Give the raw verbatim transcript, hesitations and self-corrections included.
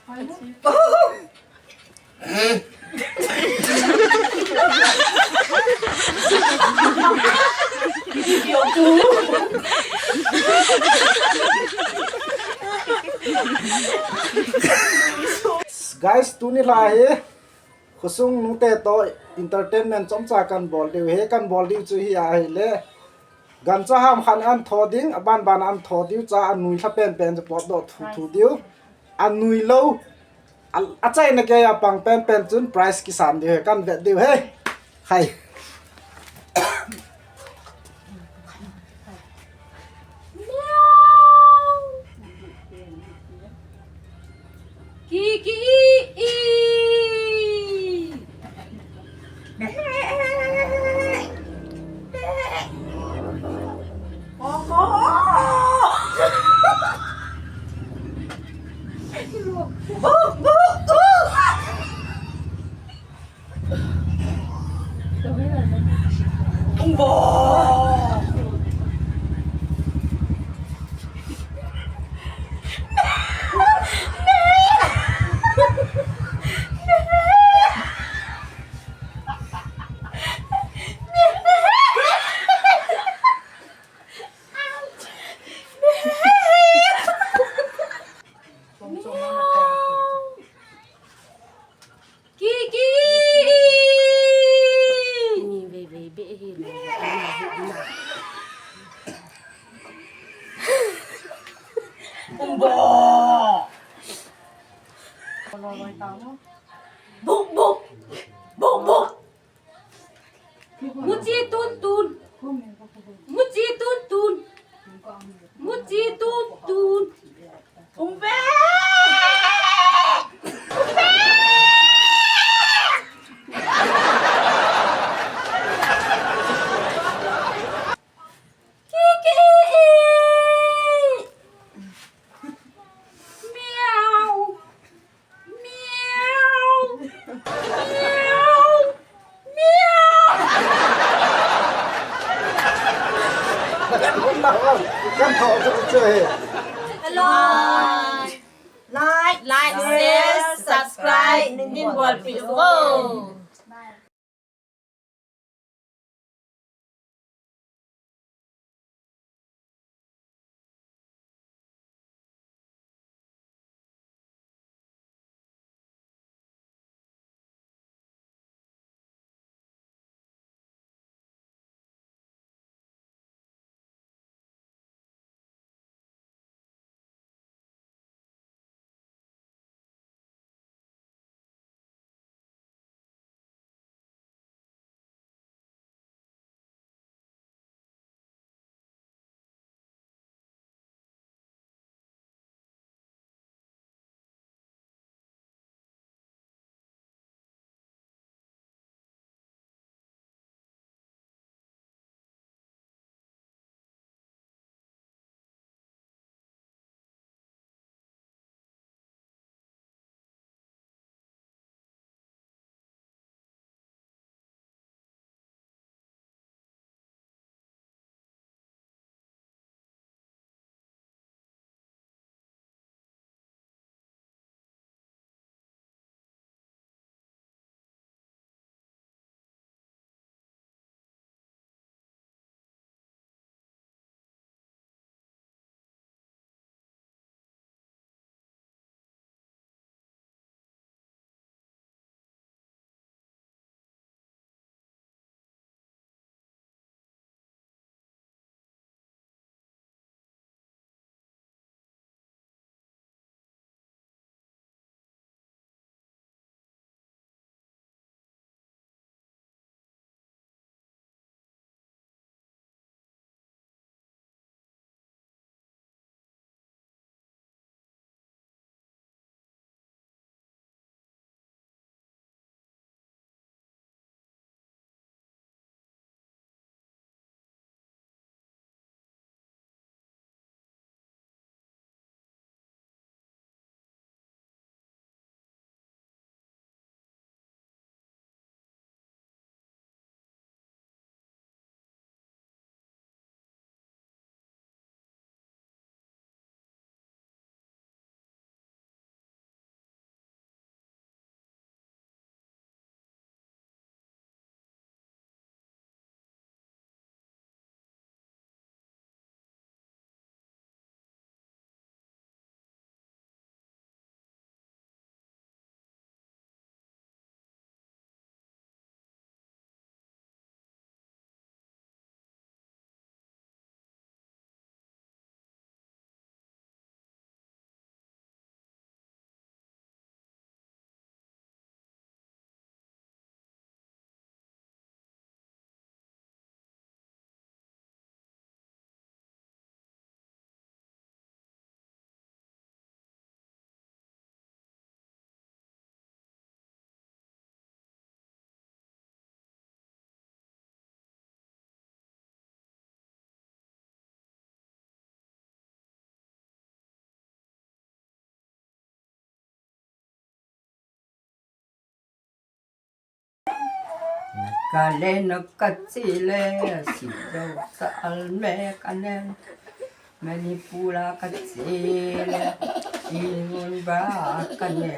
Guys, tuni lha hi khosung nute toh entertainment chomcha kan bol diu ahi, kan bol diu chu hi ahile, gancha ham khat in an tho ding, aban ban in an tho diu, chua anui lha penpen chu potdoh thuthu diu. Anui lou, a, achaina geiya pang penpen chun prize kisan diu ahi, kan vet diu ahi. Hai. Ki, ki, i, i. Ki, ki. Ni vei vei be hi na. Umbo. Buk, buk. Buk, buk. Muchi tun tun. Muchi tun tun. Muchi tun tun. Umbe. Umbe. Kiki. Miau. Miau. Miau. Miau. Hello. Like, like, share, subscribe, nin bol pi uvo. Kale na kachele, si jo sa alme kanen. Manipur a kachele, Ingun ba kane.